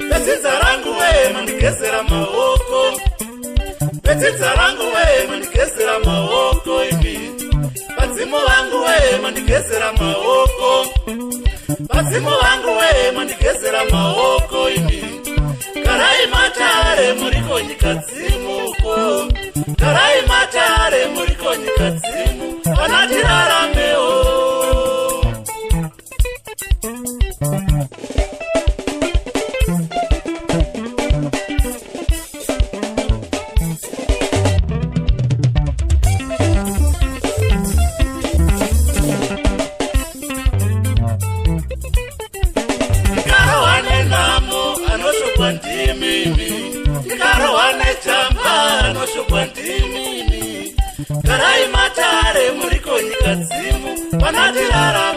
Vedzinza rangu we mandigezera maoko, vedzinza rangu we mandigezera maoko imi. Vadzimu vangu we mandigezera maoko, vadzimu vangu we mandigezera maoko imi. Garai matare muriko nyika dzimuko, garai matare muriko nyika dzimu, vana tiraramewo. Ndikarohwa nenhamo anoshokwa ndimimi, ndikarohwa nejamba anoshokwa ndimimi. Garai matare muriko nyika dzimu, vana tirarame.